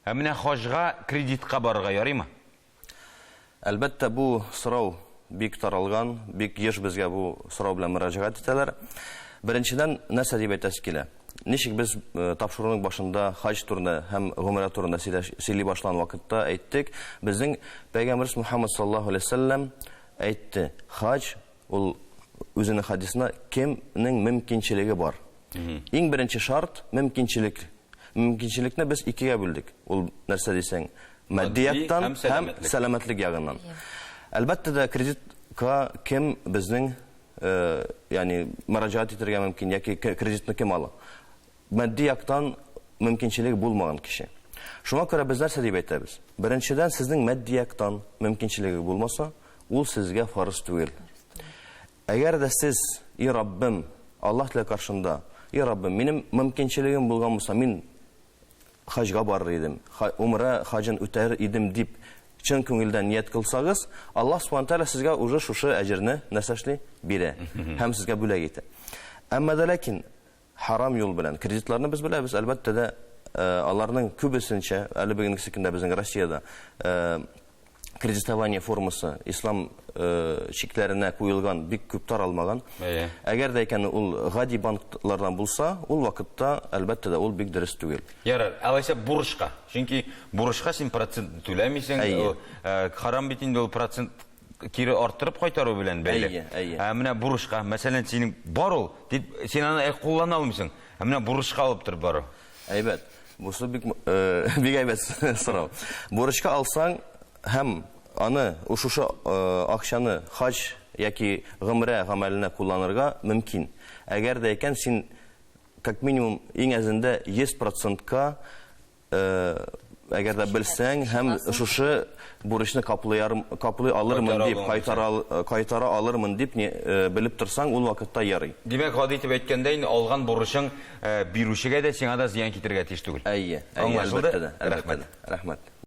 Ә менә хаҗга кредитка барырга ярыймы? Әлбәттә, бу сорау бик таралган, бик еш безгә бу сорау белән мөрәҗәгать итәләр. Беренчедән, нәрсә дип әйтәсе килә? Ничек без тапшыруның башында хаҗ турында һәм гомрә турында сөйли башлаган вакытта әйттек, безнең пәйгамбәребез Мухаммад саллаллаһу алейһи вәсәлләм әйтте, хаҗ ул үзенең хадисында кемнең мөмкинчелеге бар. Иң беренче шарт мөмкинчелек. Мөмкинчелекне без икегә бүлдек. Ул нәрсә дисәң, матди яктан һәм сәламәтлек ягыннан. Әлбәттә дә, кредитка кем безнең, ягъни мөрәҗәгать итәргә мөмкин яки кредитны кем ала? Матди яктан мөмкинчелеге булмаган кеше. Шуңа күрә без нәрсә дип әйтәбез? Беренчедән, сезнең матди яктан мөмкинчелеге булмаса, ул сезгә фарыз түгел. Әгәр дә сез, И Раббым, Аллаһ Тәгалә каршында, И Раббым, минем мөмкинчелегем булган булса, мин хаҗга барыр идем, умра хаҗын үтәр идем дип чын күңелдән ният кылсагыз, Аллаһ Субхана Тәгалә сезгә уже шушы әҗерне нәрсә эшли? Бирә һәм сезгә бүләк итә. Әмма дә ләкин харам юл белән кредитларны без беләбез, әлбәттә дә, аларның күбесенчә, әле бүгенгесе көндә безнең Россиядә кредитование формасы ислам чикләренә куелган бик күп таралмаган. Әгәр дә икән ул гади банклардан булса, ул вакытта, әлбәттә дә, ул бик дөрес түгел. Ярар, алайса бурычка. Чөнки бурычка син процент түләмисең. Харам бит инде ул процент кире арттырып кайтару белән бәйле. Әйе, әйе. Ә менә бурычка, мәсәлән, синең бар ул, дип син аны куллана алмыйсың. Ә менә бурычка алып торып бару. Әйбәт. Бусы бик бик әйбәт сорау. Бурычка алсаң һәм аны шушы акчаны хаҗ яки гомрә гамәленә кулланырга мөмкин. Әгәр дә икән син как минимум иң әзендә 100 процентка әгәр дә белсәң һәм шушы бурычны каплый каплый алырмын дип, кайтара кайтара алырмын дип белеп торсаң, ул вакытта ярый. Димәк, гади итеп әйткәндә, инде алган бурычың бирүчегә дә, сиңа да зыян китерергә тиеш түгел. Әйе, әйе, әлбәттә дә. Рәхмәт. Рәхмәт.